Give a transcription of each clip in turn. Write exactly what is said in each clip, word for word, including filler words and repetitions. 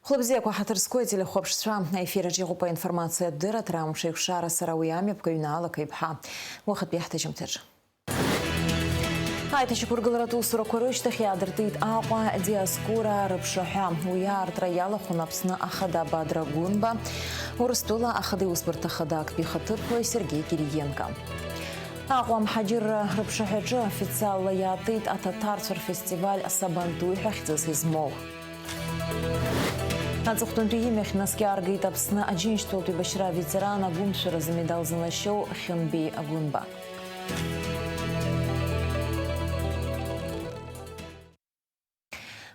Хәлыбзиақәа, ҳаҭыр зқәу ателехәаԥшцәа, аефир аҿы иҟоуп аинформациатә дырраҭара «Амш еиқәшара», сара уи амҩаԥгаҩ Наала Қеиԥҳа. Уахатәи ҳҭыжьымҭаҿы. Аиҭашьақәыргыларатә усурақәа рышьҭахь иаадыртит Аҟәа диаскура рыԥшаҳәа. Уи аартра иалахәын Аԥсны Ахада Бадра Гәынба, Урыстәыла Ахада Иусбарҭа Хада актәи ихаҭыԥуаҩ Сергеи Кириенко. Аҟәа амҳаџьырра рыԥшаҳәаҿы официалла иаатит аҭаҭарцәа рфестиваль «Сабантуи» ҳәа хьӡыс измоу. Аҵыхәтәантәи имҩахь наскьа аргеит Аԥсны Аџьынџьтәылатә еибашьра аветеран агәымшәаразы амедал занашьоу Хьымбеи Агәынба.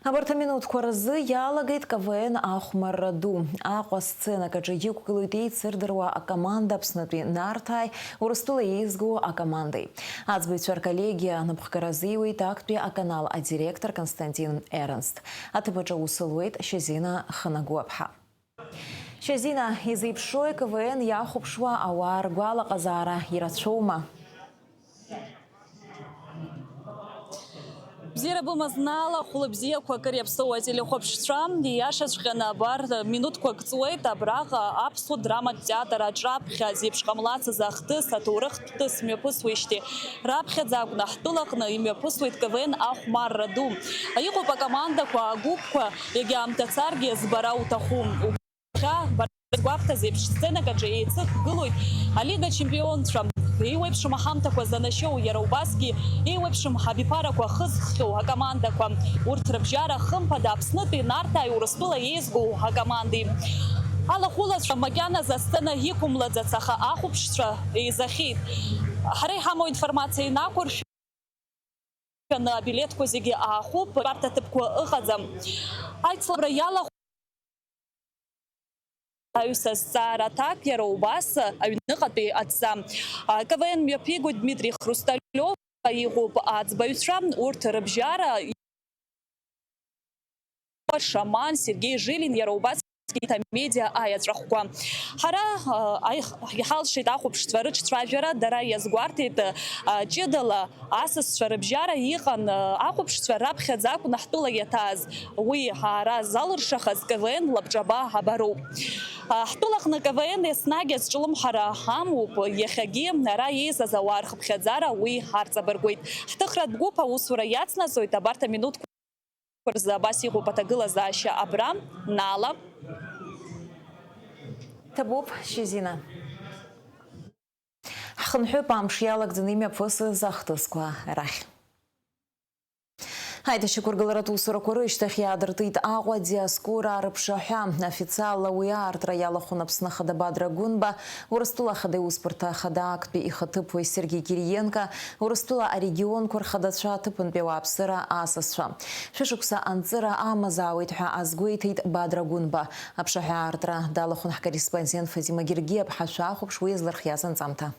Абарҭ аминуҭқәа рзы иалагеит К В Н ахәмарра ду. Аҟәа сценак аҿы иқәгылоит еицырдыруа акоманда Аԥснытәи Нарҭааи Урыстәыла еизгоу акомандеи. Аӡбаҩцәа рколлегиа анапхгара азиуеит актәи аканал адиректор Константин Эрнст. Аҭыԥ аҿы аус луеит Шьазина Хынагәаԥҳа. Шьазина, изеиԥшрои К В Н иахәаԥшуа ауаа ргәалаҟазаара ирацәоума? Бзиара бымаз, Наала, хәлыбзиақәа акыр иаԥсоу ателехәаԥшцәа, ииашаҵәҟьаны абар минуҭқәак ҵуеит абраҟа аԥсуа драматә театр аҿаԥхьа зеиԥш ҟамлацыз ахҭыс, аҭоурыхтә хҭыс мҩаԥысуеижьҭеи раԥхьаӡа акәны ҳтәылаҟны имҩаԥысуеит К В Н ахәмарра ду. Иҟоуп акомандақәа, агәыԥқәа, егьа аамҭа царгьы збара уҭаху. Убри иахьа, бара изгәабҭаз еиԥш, сценак аҿы еицықәгылоит Алига чемпионцәа. Еиуеиԥшым аҳамҭақәа занашьоу, иара убасгьы еиуеиԥшым абиԥарақәа хызххьоу акомандақәа. Урҭ рыбжьара, хымԥада, Аԥснытәи Нарҭааи Урыстәыла еизгоу акомандеи. Алахәылацәа макьаназы асцена иқәымлаӡац, аха ахәаԥшцәа еизахьеит. Ҳара иҳамоу информациа инақәыршәаны, абилеҭқәа зегьы аахуп, тәарҭа ҭыԥқәа ыҟаӡам. Аицлабра иалахәуп аҩсҭаа азҵаара аҭак, иара убас аҩныҟатәи адҵа. К В Н мҩаԥигоит Дмитрий Хрусталиов, иҟоуп аӡбаҩцәа, урҭ рыбжьара Шаман, Сергеи Жилин, иара убасгьы Ҭамедиа аиаҵәахқәа. Ҳара, а, аих-, иҳалшеит ахәаԥшцәа рыҿцәажәара, дара иазгәарҭеит, а, ҷыдала асасцәа рыбжьара иҟан, а, ахәаԥшцәа раԥхьаӡа акәын ҳтәыла иаҭааз. Уи аара залыршахаз К В Н лабҿаба абароуп. А, ҳтәылаҟны К В Н еснагь азҿлымҳара амоуп, иахьагьы ара еизаз ауаа рхыԥхьаӡара уи арҵабыргуеит. Ҳҭыхратә гәыԥ аусура иацнаҵоит абарҭ аминуҭқәа рзы. Абас иҟоуп аҭагылазаашьа абра, Наала. Ҭабуп, Шьазина. Ҳхынҳәып амш иалагӡаны имҩаԥысыз ахҭысқәа рахь. Аиҭашьақәыргыларатә усурақәа рышьҭахь иаадыртит Аҟәа диаскура рыԥшаҳәа. Официалла уи аартра иалахәын Аԥсны Ахада Бадра Гәынба, Урыстәыла Ахада Иусбарҭа Ахада актәи ихаҭыԥуаҩ Сергеи Кириенко, Урыстәыла арегионқәа рхадацәа, аҭыԥантәи ауааԥсыра асасцәа. Шәышықәса анҵыра амазаауеит ҳәа азгәеиҭеит Бадра Гәынба. Аԥшаҳәа аартра далахәын ҳкорреспондент Фатима Гергиаԥҳа, шәахәаԥш уи иазлырхиаз анҵамҭа.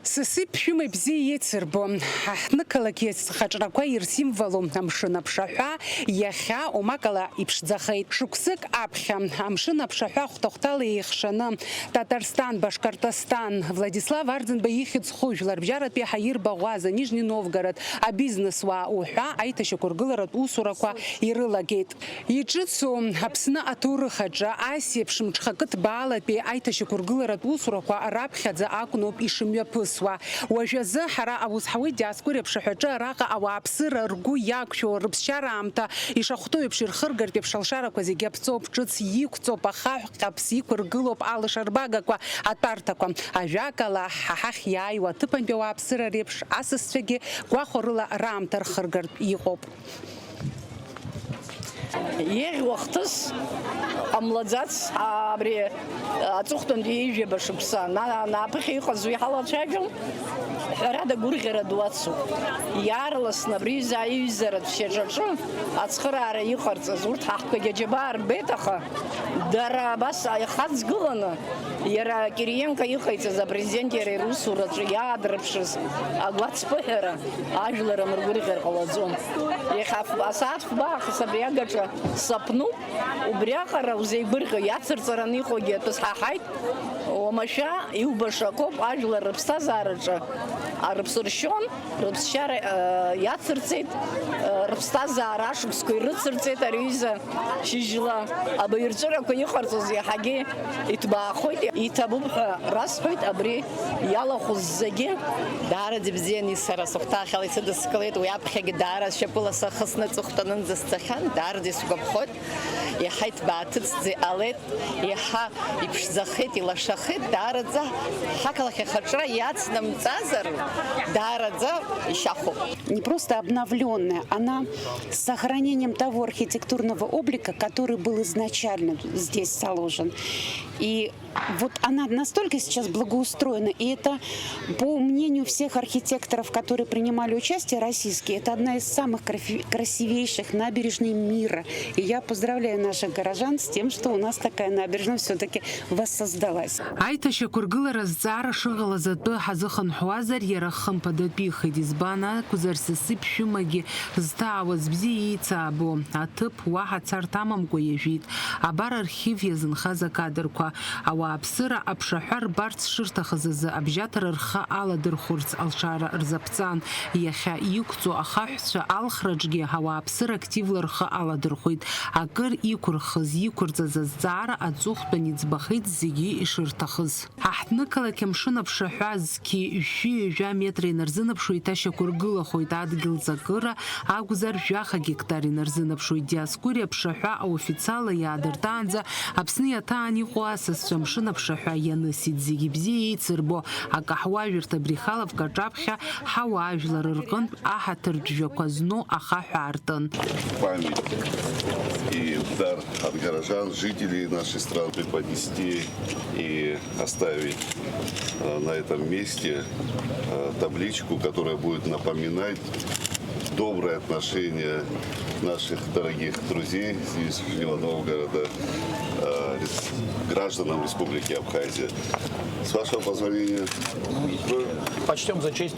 Саси ԥшәымеи бзиа еицырбо, ҳаҳҭнықалақь иацхаҿрақәа ирсимволу амшын аԥшаҳәа иахьа омакала иԥшӡахеит. Шықәсык аԥхьа амшын аԥшаҳәа хәҭа-хәҭала еихшаны, Татарстан, Башкортостан, Владислав Арӡынба ихьӡ зху жәларбжьаратәи ҳаирбаӷәаза, Нижний Новгород, абизнесуаа уҳәа аиҭашьақәыргыларатә усурақәа ирылагеит. Иҿыцу Аԥсны аҭоурых аҿы ас еиԥш мҽхакы ҭбаалатәи аиҭашьақәыргыларатә усурақәа раԥхьаӡа акәноуп ишымҩаԥысуа. Уажәазы ҳара аус ҳауеит диаскуреи аԥшаҳәаҿы, араҟа ауааԥсыра ргәы иақәшәо, рыԥсшьара аамҭа ишахәҭоу еиԥш ирхыргартә еиԥш алшарақәа зегьы аԥҵоуп, ҿыц иқәҵоуп, ахаҳә ҟьаԥс иқәыргылоуп алашарбагақәа, атәарҭақәа. Ажәакала, ҳа ҳахь иааиуа аҭыԥантәи ауааԥсыра реиԥш асасцәагьы гәахәарыла раамҭа рхыргартә иҟоуп. Еиӷьу ахҭыс ҟамлаӡац абри аҵыхәтәантәи ҩажәаба шықәса. На-, нааԥыхьа иҟаз уи ҳалацәажәон. Ҳәарада, гәырӷьара ду ацуп. Иаарласны абри аҩыза-, аҩызаратә шьаҿаҿы ацхыраара иҟарҵаз, урҭ ҳаҳҭқәагьы аџьабаа рбеит, аха дара абас ихаҵгыланы, иара Кириенко иҟаиҵаз, апрезидент иара иусураҿы иаадырԥшыз агәацԥыҳәара ажәлар амыргәырӷьар ҟалаӡом. Иахьа ф-, асааҭ фба аахыс абри агаҿа саԥнуп, убриаҟара узеигәырӷьо, иацырҵараны иҟоугьы атәы сҳаҳаит. Уамашәа иубаша акоуп, ажәлар рыԥсҭазаараҿы, а, рыԥсы ршьон, рыԥсшьара, а, иацырҵеит, а, Рыԥсҭазаара ашықәсқәа ирыцырҵеит ари аҩыза шьыжьла. Абаҩрҵәырақәа иҟарҵоз иаҳагьы иҭбаахоит, иҭабуп ҳәа расҳәоит абри иалахәыз зегьы. Даараӡа ибзиан, сара сыхәҭаахьала исыдыскылеит, уи аԥхьагьы даара шьапыла сахысны аҵыхәтәанынӡа сцахьан, даараӡа исгәаԥхоит, иаҳа иҭбааҭыцӡа иҟалеит. Иаҳа иԥшӡахеит, илашахеит, даараӡа ҳақалақь ахаҿра иацнамҵазар, даараӡа ишьахәуп. Не просто обновленная, она с сохранением того архитектурного облика, который был изначально здесь заложен. И вот она настолько сейчас благоустроена, и это, по мнению всех архитекторов, которые принимали участие, российские, это одна из самых крафи- красивейших набережной мира. И я поздравляю наших горожан с тем, что у нас такая набережная все-таки воссоздалась. Аиҭашьақәыргылара азҵаара шыҟалаз атәы ҳазыхынҳәуазар, иара хымԥадатәихеит. Избан акәзар, сасыԥшәымагьы зҭаауаз бзиа еицаабо аҭыԥ уаҳа царҭа амамкәа иажәит. Абар архив иазынхаз акадрқәа. Ауааԥсыра аԥшаҳәа рбарц шырҭахыз азы абжьаҭара рхы аладырхәырц алшара рзаԥҵан. Иахьа иқәҵоу ахаҳәцәа алхраҿгьы ауааԥсыра активла рхы аладырхәит. Акыр иқәырхыз, иқәырҵаз азҵаара аҵыхәтәан иӡбахеит зегьы ишырҭахыз. Аҳҭнықалақь амшын аԥшаҳәа зқьи жәшәи ҩажәа метра инарзынаԥшуа иҭашьақәыргылахоит, адгьыл ҵакыра акәзар, жәаха гектар инарзынаԥшуеит. Диоскури аԥшаҳәа аофициалла иаадыртаанӡа Аԥсны иаҭаан иҟоу асасцәа амшын аԥшаҳәа ианысит. Зегьы бзиа еицырбо, акаҳуажәырҭа Брехаловка аҿаԥхьа ҳауаажәлар рҟынтә аҳаҭыртә жәақәа зну ахаҳә аартын. Память и дар от горожан, жителей нашей страны преподнести и оставить, э, на этом месте, э, табличку, которая будет напоминать доброе отношение наших дорогих друзей из Нижнего Новгорода, э, рес- гражданам Республики Абхазия. С вашего позволения. Почтем за честь.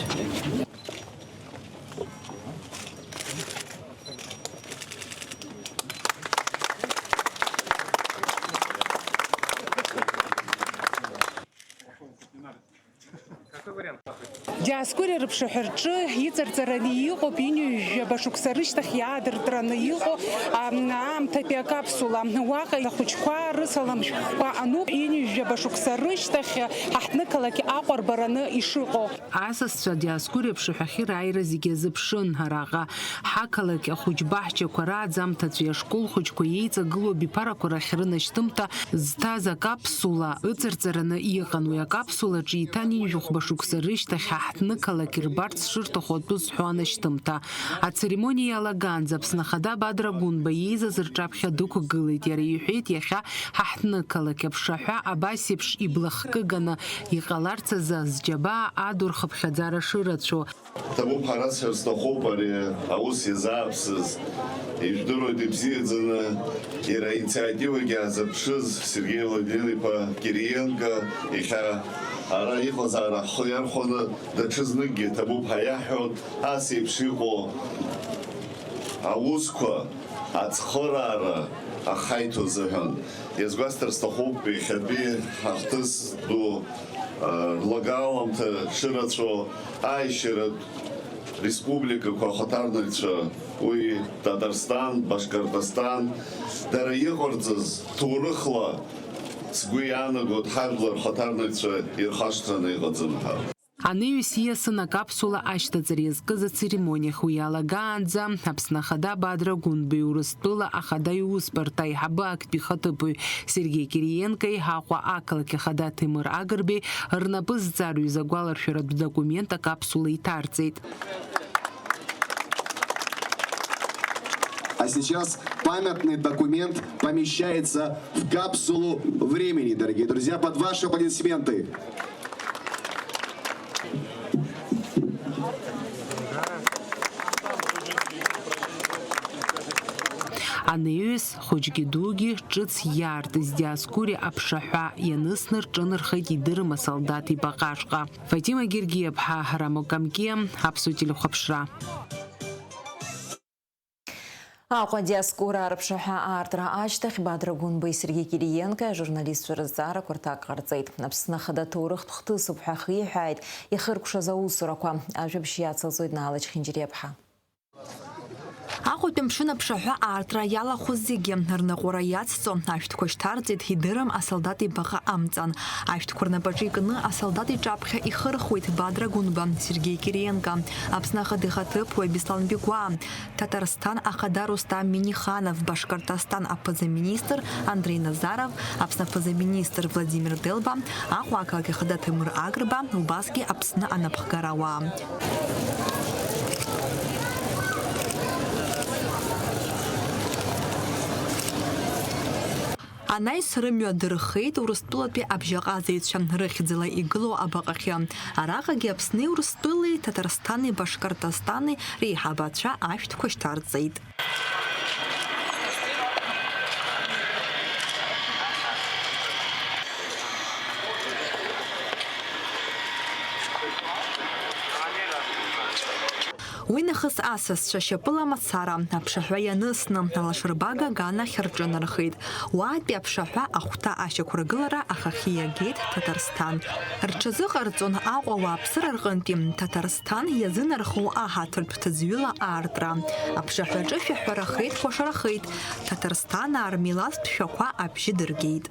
Диоскури рыԥшаҳәа рҿы иҵарҵараны иҟоуп ҩынҩажәаба шықәса рышьҭахь иаадыртраны иҟоу, ам, аамҭатәи акапсула. Уаҟа ахәыҷқәа рысалам шәҟәқәа ануп, ҩынҩажәаба шықәса рышьҭахь ҳаҳҭнықалақь Аҟәа рбараны ишыҟоу. Асасцәа Диоскури аԥшаҳәахьы рааира зегьы азыԥшын. Араҟа ҳақалақь ахәыҷ баҳчақәа рааӡамҭацәеи ашкол хәыҷқәа еиҵагылоу абиԥарақәа рахь рынашьҭымҭа зҭаз акапсула ыҵарҵараны иҟан. Уи акапсулаҿы еиҭа ҩынҩажәихәба шықәса рышьҭахь ҳаҳҭнықалақь рбарц шырҭаху атәы зҳәо анашьҭымҭа. Ацеремониа иалагаанӡа Аԥсны Ахада Бадра Гәынба иеизаз рҿаԥхьа дықәгылеит. Иара иҳәеит, иахьа ҳаҳҭнықалақь аԥшаҳәа абас еиԥш иблахкыганы иҟаларц азы зџьабаа аду рхыԥхьаӡара шырацәоу. Ҭабуп ҳәа расҳәар сҭахуп ари аус иазааԥсаз, ижәдыруеит ибзиаӡаны, иара аинициативагьы аазыԥшыз Сергеи Владимир-иԥа Кириенко, иахьа ара иҟазаара ҳхы иархәаны даҽазныкгьы ҭабуп ҳәа иаҳҳәон, ас еиԥш иҟоу аусқәа ацхыраара ахаиҭо азыҳәан. Иазгәасҭар сҭахуп, иахьатәи ҳахҭыс ду, а, рлагаламҭа шырацәоу, аишьаратә республикақәа ахаҭарнакцәа, уи Татарстан, Башкортостан, дара иҟарҵаз ҭоурыхла сгәы иаанагоит ҳажәлар рхаҭарнакцәа ирхашҭраны иҟаӡам ҳәа. Анаҩс ииасын акапсула ашьҭаҵара иазкыз ацеремониахь. Уи иалагаанӡа Аԥсны Ахада Бадра Гәынбеи, Урыстәыла Ахада иусбарҭа аиҳабы актәи ихаҭыԥуаҩ Сергеи Кириенкои, Аҟәа ақалақь Ахада Ҭемыр Агрбеи рнапы зҵарҩыз агәаларшәаратә документ акапсула иҭарҵеит. А сейчас памятный документ помещается в капсулу времени, дорогие друзья, под ваши аплодисменты. Анаҩс, хәыҷгьы дугьы ҿыц иаартыз Диоскури аԥшаҳәа ианысны рҿынархеит идырым асолдаҭ ибаҟа ашҟа. Фатима Гергиаԥҳа, Рамо Камкиа, Аԥсуа телехәаԥшра. Аҟәа Диоскури рыԥшаҳәа аартра ашьҭахь Бадра Гәынбеи Сергеи Кириенкои ажурналистцәа рызҵаарақәа рҭак ҟарҵеит. Аԥсны Ахада ҭоурыхтә хҭысуп ҳәа ахиҳәааит ихыркәшаз аусурақәа. Ажәабжь иацылҵоит Наала Чхинџьариаԥҳа. Аҟәатәи амшын аԥшаҳәа аартра иалахәыз зегьы рныҟәара иацҵо ашәҭқәа шьҭарҵеит, идырам асолдат ибаҟа амҵан. Ашәҭқәа рнапаҿы икны асолдат иҿаԥхьа ихырхуеит Бадра Гәынба, Сергеи Кириенко, Аԥсны ахада ихаҭыԥуаҩ Беслан Бигәаа, Ҭаҭарсҭан ахада Рустам Миниханов, Башкортостан аԥыза-министр Андрей Назаров, Аԥсны аԥыза-министр Владимир Делба, Аҟәа ақалақь ахада Ҭемыр Агрба, убасгьы Аԥсны анапхгара ауаа. Анаҩс рымҩа дырхеит Урыстәылатәи абжьаҟазаҩцәа рыхьӡала игылоу абаҟахьы. Араҟагьы Аԥсни Урыстәылеи, Ҭаҭарсҭани Башкортостани реиҳабацәа ашәҭқәа шьҭарҵеит. Уи нахыс асасцәа шьапыла мацара аԥшаҳәа ианысны, алашарбага аганахь рҿынархеит. Уаатәи аԥшаҳәа ахәҭа ашьақәыргылара ахахьы иагеит Ҭаҭарсҭан. Рҽазыҟарҵон Аҟәа ауааԥсыра рҟынтәи Ҭаҭарсҭан иазынархоу аҳаҭыртә ҭыӡҩыла аартра. Аԥшаҳәаҿы шәаҳәарахеит, кәашарахеит. Ҭаҭарсҭанаа рмилаҭтә шәақәа абжьы дыргеит.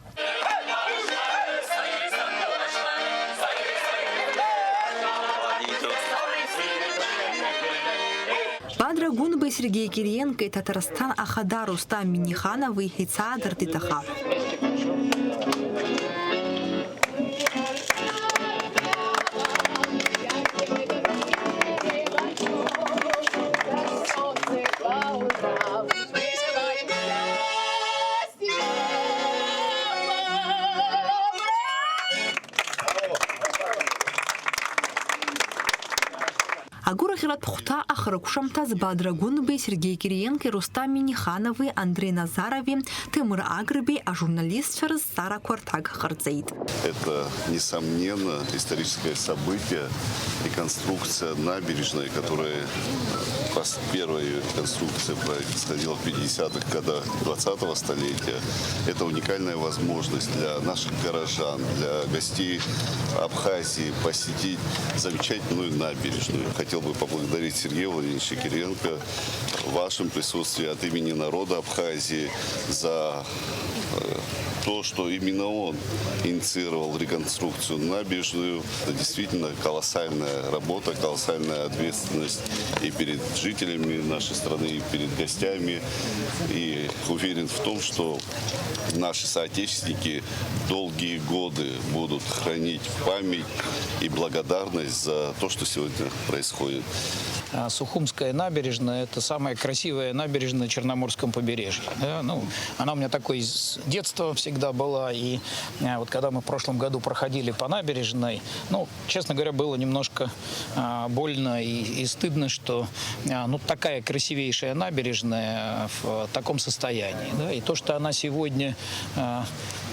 Бадра Гәынбеи Сергеи Кириенкеи Ҭаҭарсҭан ахада Рустам Миниханови ицаадыртит ахаҳә. Агәырӷьаратә хәҭа ахыркәшамҭаз Бадра Гәынбеи Сергеи Кириенкеи Рустам Миниханови Андрей Назарови Ҭемыр Агрбеи ажурналистцәа рызҵаарақәа рҭак ҟарҵеит. Это, несомненно, историческое событие, реконструкция набережной, которая пос-, первая её реконструкция происходила в пятидесятых годах двадцатого столетия. Это уникальная возможность для наших горожан, для гостей Абхазии посетить замечательную набережную. Хотел бы поблагодарить Сергея Владимировича Кириенко в вашем присутствии от имени народа Абхазии за, э, то, что именно он инициировал реконструкцию набережную. Это действительно колоссальная работа, колоссальная ответственность и перед жителями нашей страны, и перед гостями. И уверен в том, что наши соотечественники долгие годы будут хранить память и благодарность за то, что сегодня происходит. А, Сухумская набережная — это самая красивая набережная на Черноморском побережье. Да? Ну, она у меня такой с детства всегда была. И, а, вот когда мы в прошлом году проходили по набережной, ну, честно говоря, было немножко, а, больно и, и стыдно, что, а, ну, такая красивейшая набережная в таком состоянии. Да? И то, что она сегодня, а,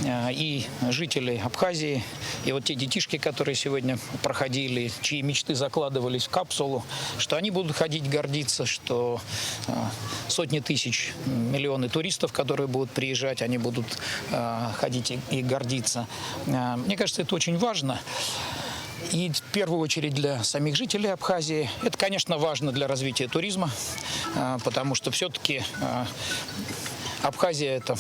а, и жители Абхазии, и вот те детишки, которые сегодня проходили, чьи мечты закладывались в капсулу, что они будут ходить гордиться, что, а, сотни тысяч, м, миллионы туристов, которые будут приезжать, они будут, а, ходить и, и гордиться. А, мне кажется, это очень важно. И в первую очередь для самих жителей Абхазии. Это, конечно, важно для развития туризма, а, потому что всё-таки, а, Абхазия — это,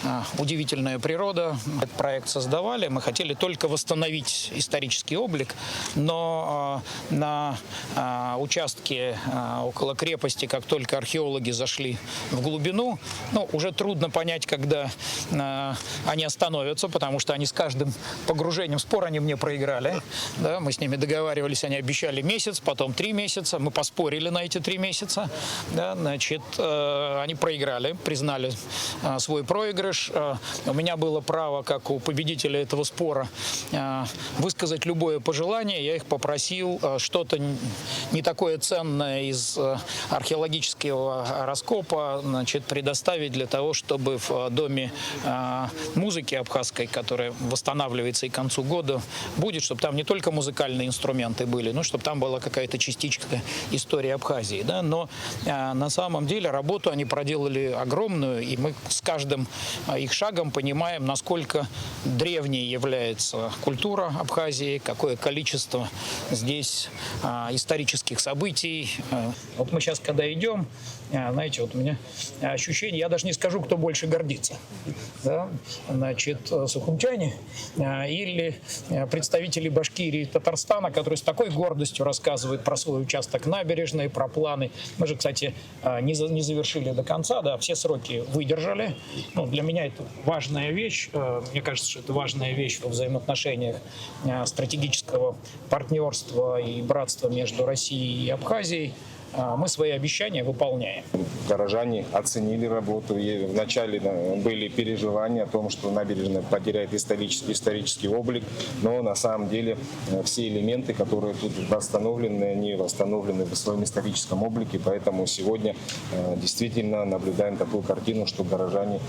а, удивительная природа. Этот проект создавали, мы хотели только восстановить исторический облик, но, а, на, а, участке, а, около крепости, как только археологи зашли в глубину, ну, уже трудно понять, когда, а, они остановятся, потому что они с каждым погружением, спор они мне проиграли. Да, мы с ними договаривались, они обещали месяц, потом три месяца, мы поспорили на эти три месяца. Да, значит, э, они проиграли, признали, э, свой проигрыш. Э, у меня было право, как у победителя этого спора, э, высказать любое пожелание. Я их попросил, э, что-то н-, не такое ценное из, э, археологического раскопа, значит, предоставить для того, чтобы в, э, доме, э, музыки абхазской, которая восстанавливается и к концу года будет, чтобы там не только музыкальные инструменты были, но чтобы там была какая-то частичка истории Абхазии, да, но, э, на самом деле работу они проделали огромную, и мы с каждым, э, их шагом понимаем, насколько древней является культура Абхазии, какое количество здесь, э, исторических событий. Э, вот мы сейчас, когда идём, А, знаете, вот у меня ощущение, я даже не скажу, кто больше гордится. Да? Значит, э, сухумчане, а, или, э, представители Башкирии и Татарстана, которые с такой гордостью рассказывают про свой участок набережной, про планы. Мы же, кстати, а, не за-, не завершили до конца, да, все сроки выдержали. Ну, для меня это важная вещь. Э, мне кажется, что это важная вещь во взаимоотношениях, э, стратегического партнерства и братства между Россией и Абхазией. А, мы свои обещания выполняем. Горожане оценили работу. И вначале, э, были переживания о том, что набережная потеряет исторический, исторический облик, но на самом деле, э, все элементы, которые тут восстановлены, они восстановлены в своем историческом облике, поэтому сегодня, э, действительно наблюдаем такую картину, что горожане,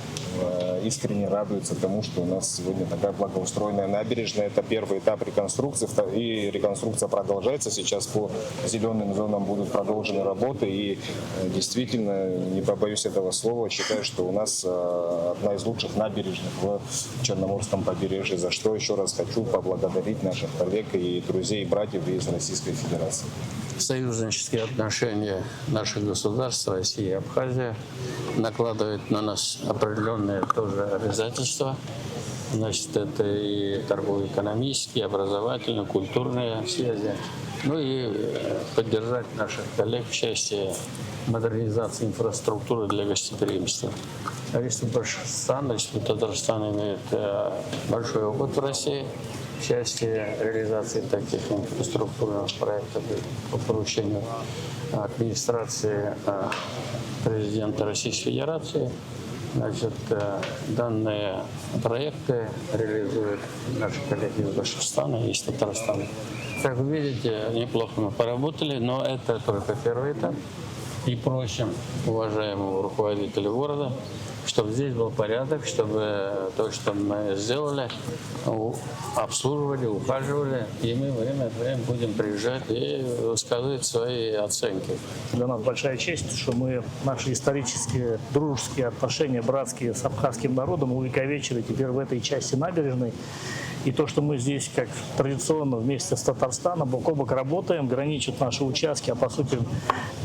э, искренне радуются тому, что у нас сегодня такая благоустроенная набережная. Это первый этап реконструкции, вто-, и реконструкция продолжается. Сейчас по зелёным зонам будут продолжены работы, и, э, действительно, не побоюсь этого слова, считаю, что у нас, э, одна из лучших набережных в Черноморском побережье, за что ещё раз хочу поблагодарить наших коллег и друзей и братьев из Российской Федерации. Союзнические отношения наших государств, России и Абхазии, накладывают на нас определённые тоже обязательства. Значит, это и торгово-экономические, образовательные, культурные связи. Ну и, э, поддержать наших коллег в части модернизации инфраструктуры для гостеприимства. Республика Башкортостан, Республика Татарстан имеет, э, большой опыт в России в части реализации таких инфраструктурных проектов по поручению администрации, э, президента Российской Федерации. Значит, э, данные проекты реализуют наши коллеги из Башкортостана и из Татарстана. Как вы видите, неплохо мы поработали, но это только первый этап. И просим уважаемого руководителя города, чтобы здесь был порядок, чтобы то, что мы сделали, у-, обслуживали, ухаживали. И мы время от времени будем приезжать и высказывать свои оценки. Для нас большая честь, что мы наши исторические дружеские отношения, братские с абхазским народом увековечили теперь в этой части набережной. И то, что мы здесь, как традиционно, вместе с Татарстаном бок о бок работаем, граничат наши участки, а по сути,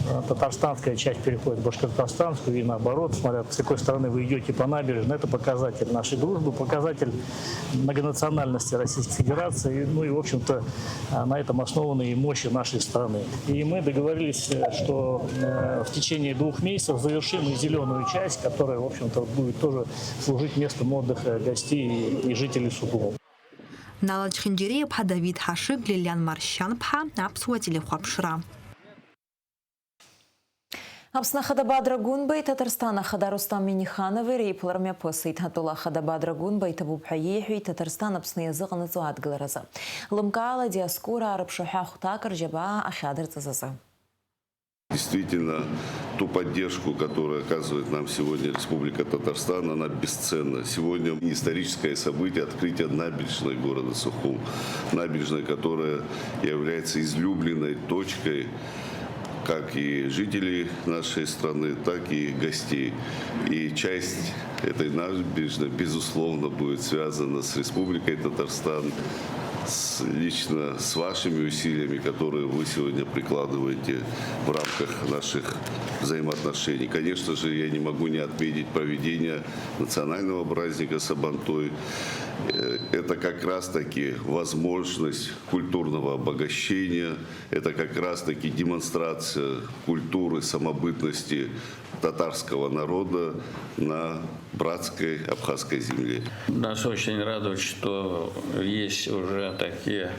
э, татарстанская часть переходит в башкортостанскую и наоборот, смотря с какой стороны вы идёте по набережной, это показатель нашей дружбы, показатель многонациональности Российской Федерации, ну и, в общем-то, э, на этом основаны и мощи нашей страны. И мы договорились, э, что, э, в течение двух месяцев завершим и зелёную часть, которая, в общем-то, будет тоже служить местом отдыха гостей и жителей Сухума. Нала Чхинджириа-иԥҳа, Давид Ҳашыг, Лилиан Маршьан-ԥҳа, Аԥсуа телехәаԥшра. Аԥсны Ахада Бадра Гәынбеи Ҭаҭарсҭан Ахада Рустам Миниханови реиԥылара мҩаԥысит. Атәыла Ахада Бадра Гәынба иҭабуп ҳәа иеиҳәеит Ҭаҭарсҭан Аԥсны иазыҟанаҵо адгыларазы. Лымкаала диаскура арыԥшаҳәа ахәҭак рџьабаа ахьадырҵаз азы. Действительно, ту поддержку, которую оказывает нам сегодня Республика Татарстан, она бесценна. Сегодня историческое событие — открытие набережной города Сухум. Набережной, которая является излюбленной точкой как и жителей нашей страны, так и гостей. И часть этой набережной, безусловно, будет связана с Республикой Татарстан, с, лично с вашими усилиями, которые вы сегодня прикладываете в рамках наших взаимоотношений. Конечно же, я не могу не отметить проведение национального праздника Сабантуй. Э, это как раз-таки возможность культурного обогащения, это как раз-таки демонстрация культуры самобытности татарского народа на братской абхазской земле. Нас очень радует, что есть уже такие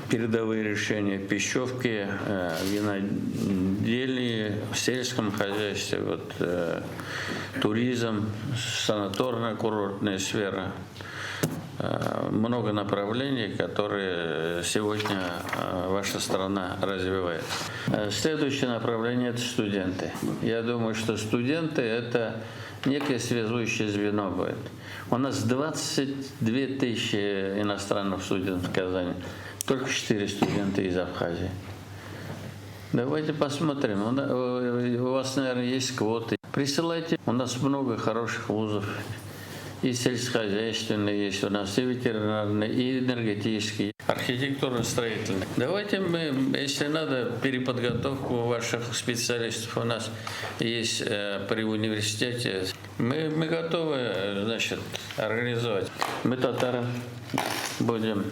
передовые решения в пищевке, э, виноделии, в сельском хозяйстве, вот, э, туризм, санаторно-курортная сфера. Э, много направлений, которые сегодня, э, ваша страна развивает. Э, следующее направление — это студенты. Я думаю, что студенты — это некое связующее звено будет. У нас двадцать две тысячи иностранных студентов в Казани, только четыре студента из Абхазии. Давайте посмотрим. У на-, э, у вас, наверное, есть квоты. Присылайте. У нас много хороших вузов. И сельскохозяйственные есть у нас, и ветеринарные, и энергетические. Архитектурно-строительный. Давайте мы, если надо, переподготовку ваших специалистов. У нас есть э, при университете. Мы, мы готовы, э, значит, организовать. Мы татары будем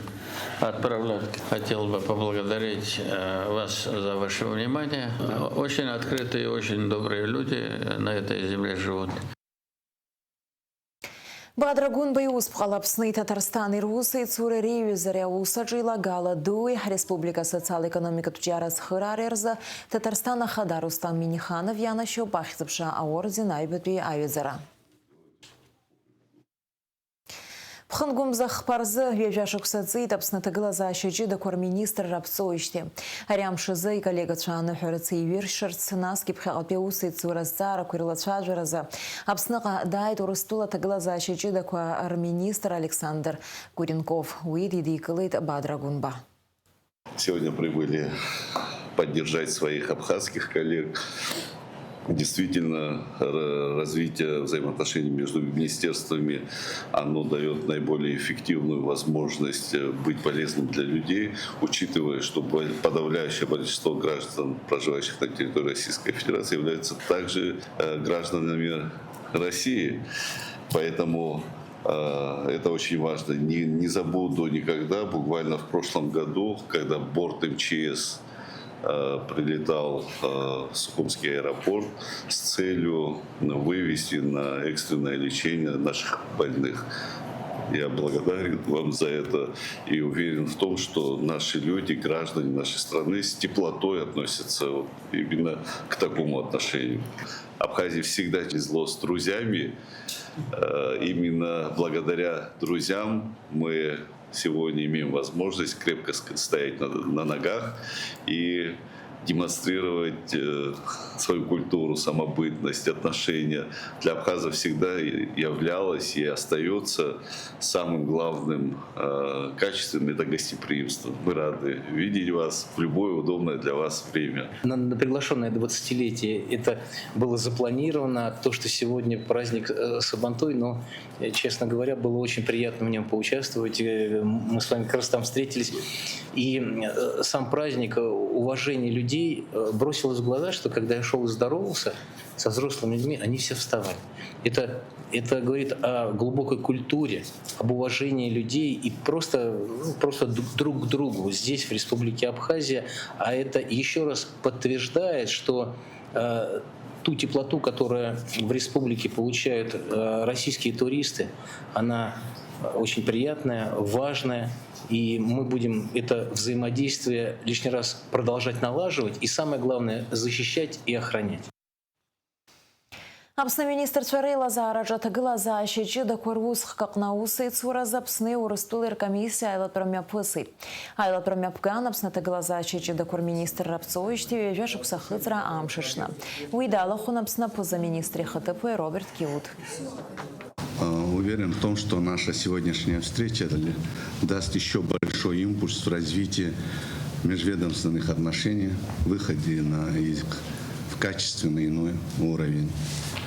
отправлять. Хотел бы поблагодарить э, вас за ваше внимание. Очень открытые и очень добрые люди на этой земле живут. Бадра Гәынба иусԥҟала Аԥсни Ҭаҭарсҭани русеицура реиҩызареи аус аҿы илагала дуи ҳреспублика асоциал-економикатә ҿиара ацхыраареи рзы Ҭаҭарсҭан ахада Рустам Миниханов ианашьоуп ахьӡ-аԥша аорден аҩбатәи аҩаӡара. Ԥхынгәымза хԥа рзы ҩажәа шықәса ҵит Аԥсны аҭагылазаашьа ҷыдақәа рминистрра аԥҵоижьҭеи. Ари амш азы иколлегацәа аныҳәа рыцеиҩыршарц, насгьы ԥхьаҟатәи аусеицура азҵаарақәа ирлацәажәаразы Аԥсныҟа дааит Урыстәыла аҭагылазаашьа ҷыдақәа рминистр Александр Куренков. Уи дидикылеит Бадра Гәынба. Сегодня прибыли поддержать своих абхазских коллег. Действительно, ра- развитие взаимоотношений между министерствами, оно дает наиболее эффективную возможность э, быть полезным для людей, учитывая, что бо- подавляющее большинство граждан, проживающих на территории Российской Федерации, являются также э, гражданами России. Поэтому э, это очень важно. Не, не забуду никогда, буквально в прошлом году, когда борт МЧС э, прилетал э, в Сухумский аэропорт с целью вывести на экстренное лечение наших больных. Я благодарен вам за это и уверен в том, что наши люди, граждане нашей страны с теплотой относятся вот именно к такому отношению. Абхазии всегда везло с друзьями. Э, Именно благодаря друзьям мы сегодня имеем возможность крепко ск- стоять на, на ногах и демонстрировать э, свою культуру, самобытность, отношения. Для абхазов всегда и- являлось и остается самым главным э, качеством — это гостеприимство. Мы рады видеть вас в любое удобное для вас время. На, на приглашенное двадцатилетие это было запланировано, то, что сегодня праздник э, Сабантой, но, э, честно говоря, было очень приятно в нем поучаствовать. Э, м- Мы с вами как раз там встретились. И э, сам праздник, э, уважение людей э, бросилось в глаза, что когда я шел и здоровался со взрослыми людьми, они все вставали. Это, это говорит о глубокой культуре, об уважении людей и просто, ну, просто д- друг к другу здесь, в Республике Абхазия. А это еще раз подтверждает, что э, ту теплоту, которую в республике получают э, российские туристы, она э, очень приятная, важная, и мы будем это взаимодействие лишний раз продолжать налаживать и, самое главное, защищать и охранять. Аԥсны аминистрцәа реилазаараҿы аҭагылазаашьа ҷыдақәа русхк аҟны аусеицуразы Аԥсни Урыстәылеи ркомиссиа аилатәара мҩаԥысит. Аилатәара мҩаԥган Аԥсны аҭагылазаашьа ҷыдақәа рминистрра аԥҵоижьҭеи ҩажәа шықәса ахыҵра амш аҽны. Уи далахәын Аԥсны аԥыза-министр ихаҭыԥуаҩ Роберт Киут. Э, Уверен в том, что наша сегодняшняя встреча для- даст еще большой импульс в развитии межведомственных отношений, выходе на их в качественно иной уровень.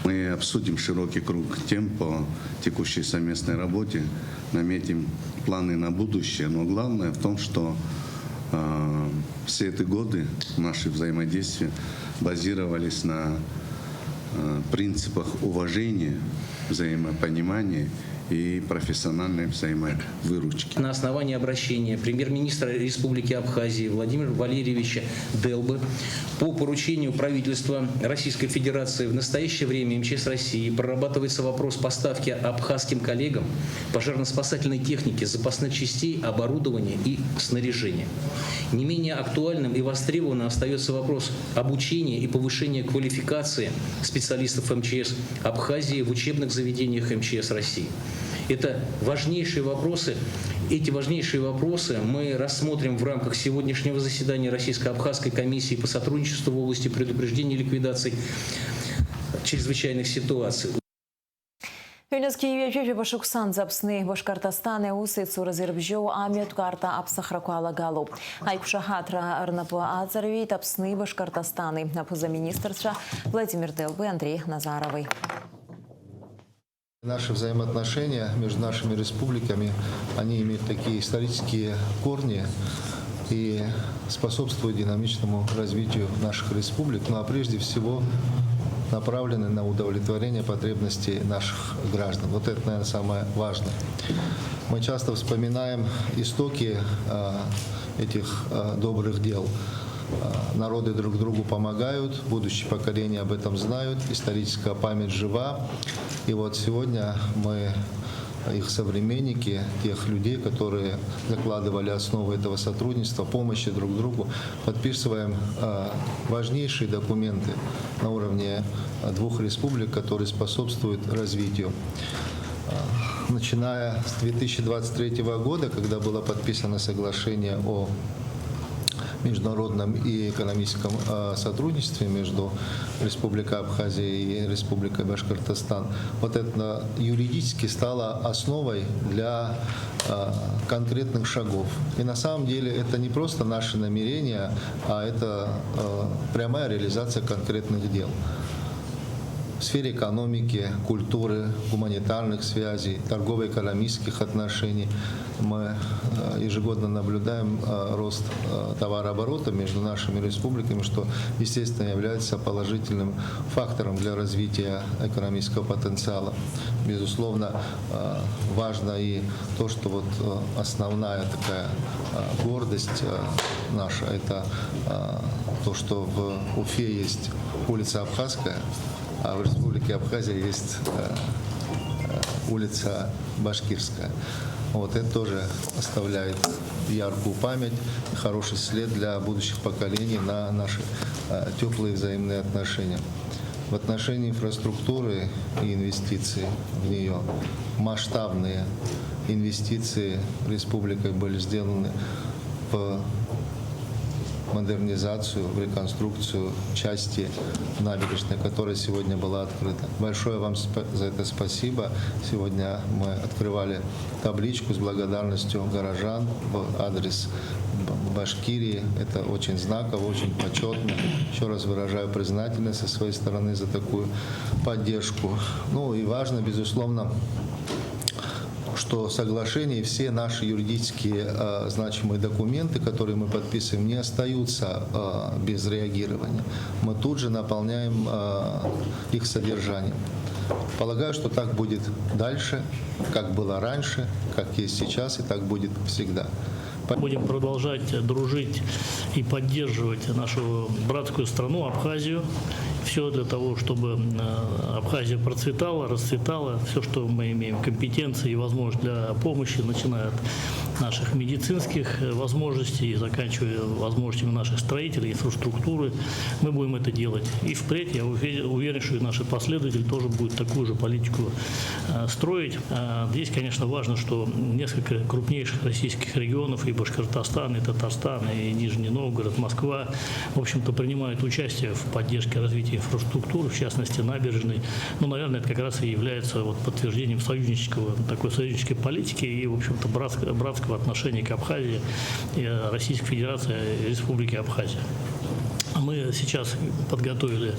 Мы обсудим широкий круг тем по текущей совместной работе, наметим планы на будущее, но главное в том, что э, все эти годы наши взаимодействия базировались на э, принципах уважения, взаимопонимания и профессиональной взаимовыручки. На основании обращения премьер-министра Республики Абхазии Владимира Валерьевича Делбы по поручению правительства Российской Федерации в настоящее время МЧС России прорабатывается вопрос поставки абхазским коллегам пожарно-спасательной техники, запасных частей, оборудования и снаряжения. Не менее актуальным и востребованным остается вопрос обучения и повышения квалификации специалистов МЧС Абхазии в учебных заведениях МЧС России. Это важнейшие вопросы. Эти важнейшие вопросы мы рассмотрим в рамках сегодняшнего заседания Российско-Абхазской комиссии по сотрудничеству в области предупреждения и ликвидации чрезвычайных ситуаций. Ҩнызқьи ҩажәи жәаба шықәсанӡа Аԥсни Башкортостани аусеицуразы ирыбжьоу амҩатә карта аԥсахрақәа алагалоуп. Аиқәшаҳаҭра рнапы аҵарҩит Аԥсни Башкортостани аԥыза-министрцәа Владимир Делбеи Андреи Назарови. Наши взаимоотношения между нашими республиками, они имеют такие исторические корни и способствуют динамичному развитию наших республик, ну а прежде всего направлены на удовлетворение потребностей наших граждан. Вот это, наверное, самое важное. Мы часто вспоминаем истоки, а, этих, а, добрых дел. А, народы друг другу помогают, будущие поколения об этом знают, историческая память жива. И вот сегодня мы, их современники, тех людей, которые закладывали основы этого сотрудничества, помощи друг другу, подписываем, а, важнейшие документы на уровне, а, двух республик, которые способствуют развитию. А, начиная с две тысячи двадцать третьего года, когда было подписано соглашение о международном и экономическом, а, сотрудничестве между Республикой Абхазия и Республикой Башкортостан, вот это юридически стало основой для, а, конкретных шагов. И на самом деле это не просто наши намерения, а это, а, прямая реализация конкретных дел в сфере экономики, культуры, гуманитарных связей, торгово-экономических отношений. Мы, э, ежегодно наблюдаем, э, рост, э, товарооборота между нашими республиками, что, естественно, является положительным фактором для развития экономического потенциала. Безусловно, э, важно и то, что вот, э, основная такая, э, гордость, э, наша, это, э, то, что в Уфе есть улица Абхазская, а в Республике Абхазия есть, э, э, улица Башкирская. Вот это тоже оставляет яркую память, хороший след для будущих поколений на наши, э, тёплые взаимные отношения. В отношении инфраструктуры и инвестиций в неё, масштабные инвестиции республикой были сделаны в модернизацию, в реконструкцию части набережной, которая сегодня была открыта. Большое вам спа-, за это спасибо. Сегодня мы открывали табличку с благодарностью горожан в адрес Б-, Башкирии. Это очень знаково, очень почётно. Ещё раз выражаю признательность со своей стороны за такую поддержку. Ну и важно, безусловно, что соглашение и все наши юридические, э, значимые документы, которые мы подписываем, не остаются, э, без реагирования. Мы тут же наполняем, э, их содержанием. Полагаю, что так будет дальше, как было раньше, как есть сейчас, и так будет всегда. Будем продолжать дружить и поддерживать нашу братскую страну Абхазию. Всё для того, чтобы, э, Абхазия процветала, расцветала. Всё, что мы имеем компетенции и возможность для помощи, начиная от наших медицинских, э, возможностей и заканчивая возможностями наших строителей, инфраструктуры, мы будем это делать и впредь. Я уве-, уверен, что и наши последователи тоже будут такую же политику, э, строить. Э, здесь, конечно, важно, что несколько крупнейших российских регионов, и Башкортостан, и Татарстан, и Нижний Новгород, Москва, в общем-то, принимают участие в поддержке развития инфраструктуры, в частности, набережной. Ну, наверное, это как раз и является вот подтверждением союзнического, такой союзнической политики и, в общем-то, братск-, братского отношения к Абхазии, э, Российской Федерации и Республике Абхазия. Мы сейчас подготовили,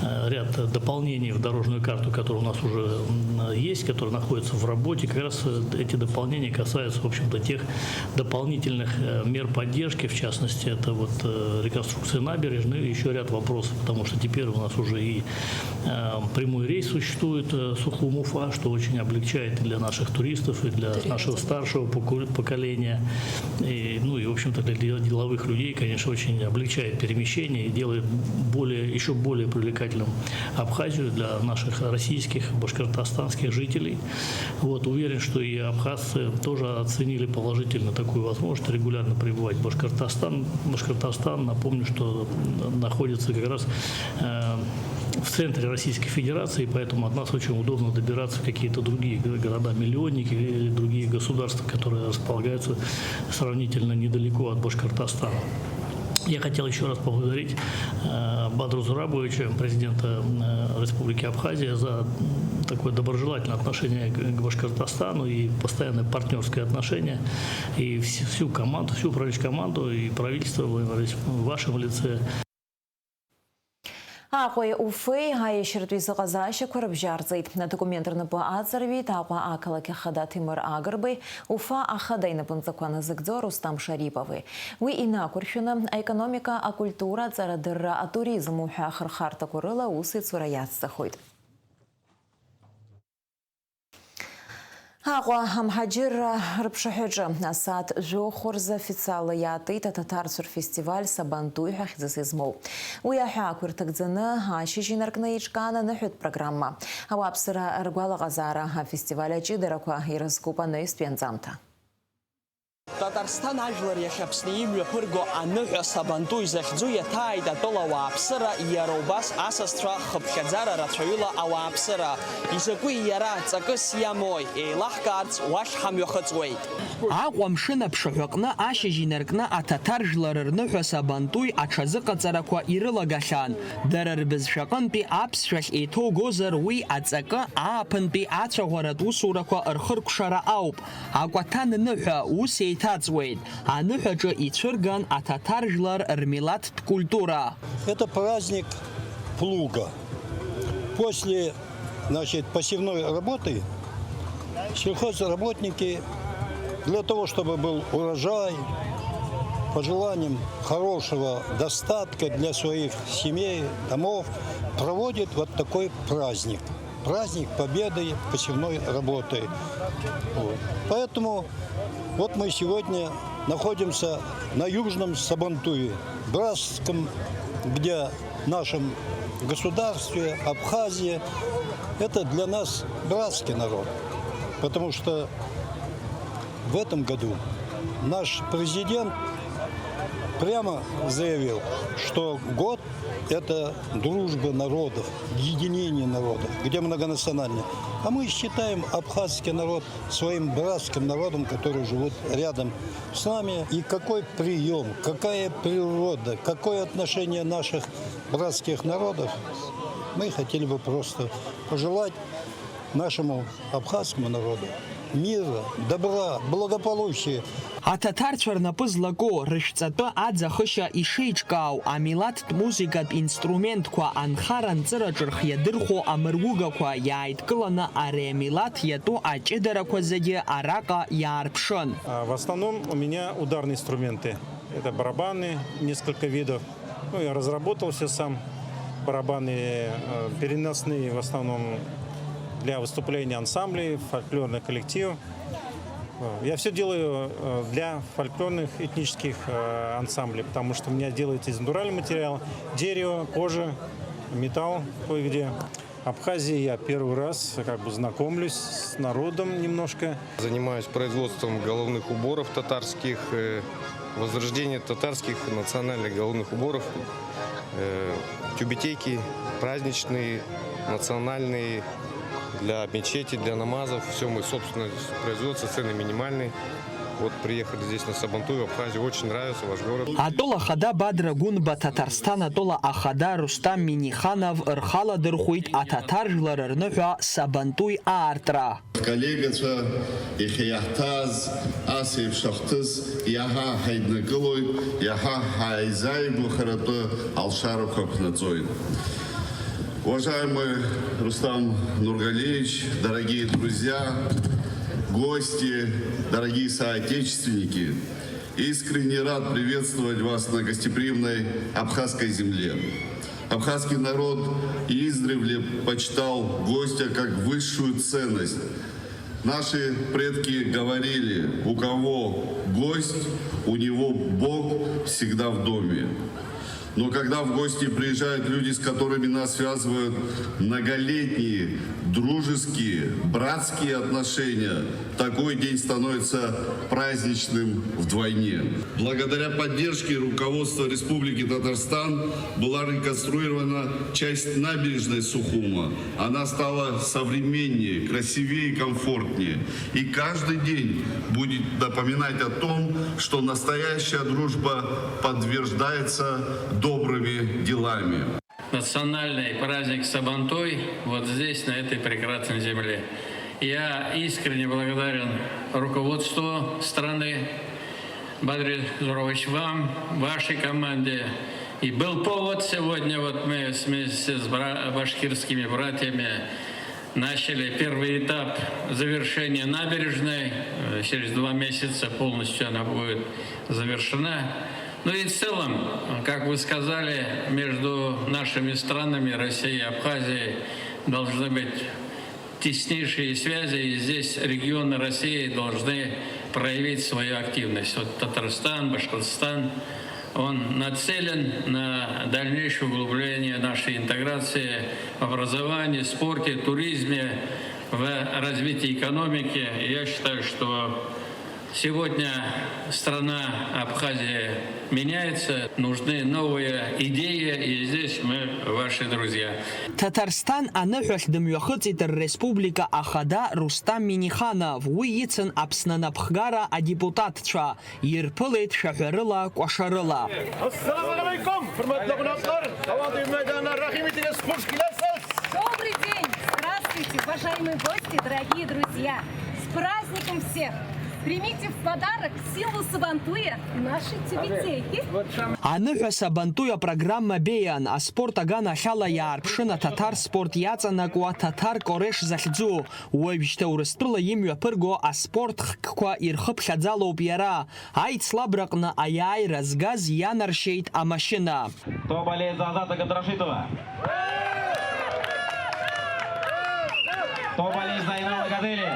э, ряд дополнений в дорожную карту, которая у нас уже, м, есть, которая находится в работе. Как раз, э, эти дополнения касаются, в общем-то, тех дополнительных, э, мер поддержки, в частности, это вот, э, реконструкция набережной, ну и ещё ряд вопросов, потому что теперь у нас уже и, э, прямой рейс существует, э, Сухум-Уфа, что очень облегчает и для наших туристов, и для нашего старшего поку-, поколения. И, ну и, в общем-то, для дел-, деловых людей, конечно, очень облегчает перемещение и делает более, ещё более привлекательным Абхазию для наших российских, башкортостанских жителей. Вот, уверен, что и абхазцы тоже оценили положительно такую возможность регулярно прибывать в Башкортостан. Башкортостан, напомню, что находится как раз, э, в центре Российской Федерации, поэтому от нас очень удобно добираться в какие-то другие го-, города-миллионники или другие государства, которые располагаются сравнительно недалеко от Башкортостана. Я хотел ещё раз поблагодарить, э, Бадру Зурабовича, президента, э, Республики Абхазия, за, м, такое доброжелательное отношение к, к Башкортостану и постоянное партнёрское отношение. И вс-, всю команду, всю управляющую команду и правительство в, в вашем лице. Аҟәеи Уфеи аиашьаратә еизыҟазаашьақәа рыбжьарҵеит. Адокумент рнапы аҵарҩит Аҟәа ақалақь ахада Ҭемыр Агрбеи Уфа ахада инапынҵақәа назыгӡо Рустам Шарипови. Уи инақәыршәаны аекономика, акультура, аҵарадырра, атуризм уҳәа ахырхарҭақәа рыла аусеицура иацҵахоит. Аҟәа амҳаџьырра рыԥшаҳәаҿы асааҭ жәохә рзы официалла иаатит аҭаҭарцәа рфестиваль Сабантуи ҳәа хьӡыс измоу. Уи аҳәаақәа ирҭагӡаны ашьыжь инаркны еиҿкаан аныҳәатә программа. Ауааԥсыра ргәалаҟазаара афестиваль аҷыдарақәа ирызкуп анаҩстәи анҵамҭа. Татарсҭан ажәлар иахь Аԥсны имҩаԥырго аныҳәа Сабантуи захьӡу иаҭааит атәыла ауааԥсыра, иара убас асасцәа хыԥхьаӡара рацәаҩыла ауааԥсыра. Изакәи иара, ҵакыс иамои, еилаҳкаарц уахь ҳамҩахыҵуеит. Аҟәа амшын аԥшаҳәаҟны ашьыжь инаркны аҭаҭар жәлар рныҳәа Сабантуи аҽазыҟаҵарақәа ирылагахьан. Дара рбызшәаҟынтәи аԥсшәахь еиҭоугозар, уи аҵакы ааԥынтәи ацәаӷәаратә усурақәа рхыркәшара ауп. Акәаҭа анныҳәа ус еиҭаҵуеит. Аныҳәаҿы ицәырган аҭаҭар жәлар рмилаҭтә культура. Это праздник плуга. После, значит, посевной работы сельхозработники для того, чтобы был урожай, по желаниям хорошего достатка для своих семей, домов, проводят вот такой праздник. Праздник Победы посевной работы. Вот. Поэтому вот мы сегодня находимся на Южном Сабантуе, братском, где в нашем государстве, Абхазия, это для нас братский народ, потому что в этом году наш президент прямо заявил, что год — это дружба народов, единение народов, где многонациональные. А мы считаем абхазский народ своим братским народом, который живут рядом с нами. И какой приём, какая природа, какое отношение наших братских народов, мы хотели бы просто пожелать нашему абхазскому народу мира, добра, благополучия. Аҭаҭарцәа рнапы злаку, рышәҵатәы аӡахышьа ишеиҿкаау, амилаҭтә музыкатә инструментқәа, анхара-нҵыраҿы рхы иадырхәо амыругақәа иааидкыланы ари амилаҭ иатәу аҷыдарақәа зегьы араҟа иаарԥшын. А, в основном у меня ударные инструменты. Это барабаны, несколько видов. Ну, я разработал все сам. Барабаны, э, переносные в основном для выступления ансамблей, фольклорных коллективов. Э, я всё делаю, э, для фольклорных этнических, э, ансамблей, потому что у меня делается из натурального материала: дерево, кожа, металл кое-где. Абхазии я первый раз как бы знакомлюсь с народом немножко. Занимаюсь производством головных уборов татарских, э, возрождение татарских национальных головных уборов, э, тюбетейки праздничные, национальные, для мечети, для намазов. Всё мы собственное производство, цены минимальные. Вот приехали здесь на Сабантуй, в Абхазию. Очень нравится ваш город. Атәыла ахада Бадра Гәынба, Ҭаҭарсҭан атәыла ахада Рустам Миниханов рхы аладырхәит аҭаҭар жәлар рныҳәа Сабантуи аартра. Коллегацәа, иахьа иаҳҭааз ас еиԥш ахҭыс иаҳа ҳаиднакылоит, иаҳа ҳаизааигәахаратәы алшарақәа ԥнаҵоит. Уважаемый Рустам Нургалиевич, дорогие друзья, гости, дорогие соотечественники, искренне рад приветствовать вас на гостеприимной абхазской земле. Абхазский народ издревле почитал гостя как высшую ценность. Наши предки говорили: «У кого гость, у него Бог всегда в доме». Но когда в гости приезжают люди, с которыми нас связывают многолетние, дружеские, братские отношения, такой день становится праздничным вдвойне. Благодаря поддержке руководства Республики Татарстан была реконструирована часть набережной Сухума. Она стала современнее, красивее и комфортнее. И каждый день будет напоминать о том, что настоящая дружба подтверждается добрыми делами. Национальный праздник Сабантуй вот здесь, на этой прекрасной земле. Я искренне благодарен руководству страны, Бадри Зурович, вам, вашей команде, И был повод сегодня, вот мы вместе с бра-, башкирскими братьями начали первый этап завершения набережной. Э, через два месяца полностью она будет завершена. Ну и в целом, как вы сказали, между нашими странами, Россией и Абхазией, должны быть теснейшие связи, и здесь регионы России должны проявить свою активность. Вот Татарстан, Башкортостан, он нацелен на дальнейшее углубление нашей интеграции в образовании, спорте, туризме, в развитии экономики. И я считаю, что сегодня страна Абхазия меняется, нужны новые идеи, и здесь мы ваши друзья. Ҭаҭарсҭан аныҳәахь дымҩахыҵит рреспублика ахада Рустам Миниханов, уи ицын Аԥсны анапхгара адепутатцәа, ирԥылеит шәаҳәарыла, кәашарыла. Ассаламу алейкум, hurmatli qonaqlar, Havandiy maydonida rahim etilgan sport kelasiz. Добрый день! Здравствуйте, уважаемые гости, дорогие друзья! С праздником всех! Примите в подарок силу Сабантуя нашей тюбетейки. Аныҳәа Сабантуй апрограмма беиан, аспорт аганахьала иаарԥшын аҭаҭар спорт иаҵанакуа Ҭаҭар Кореш захьӡу. Уажәшьҭа Урыстәыла имҩаԥырго аспорт хкқәа ирхыԥхьаӡалоуп иара. Аицлабраҟны аиааира згаз ианаршьеит амашьына. Кто болеет за Азата Габдрашитова? Кто болеет за Инала Гадели?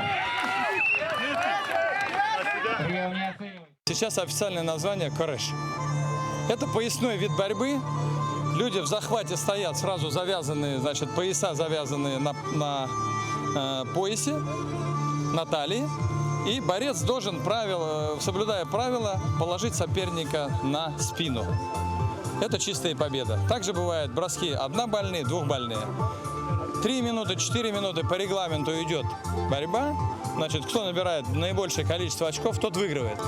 Приём не оценивается. Сейчас официальное название кореш. Это поясной вид борьбы. Люди в захвате стоят, сразу завязанные, значит, пояса завязанные на, на, э, поясе, на талии. И борец должен, правило, соблюдая правила, положить соперника на спину. Это чистая победа. Также бывают броски однобальные, двухбальные. Три минуты, четыре минуты по регламенту идёт борьба. Значит, кто набирает наибольшее количество очков, тот выигрывает.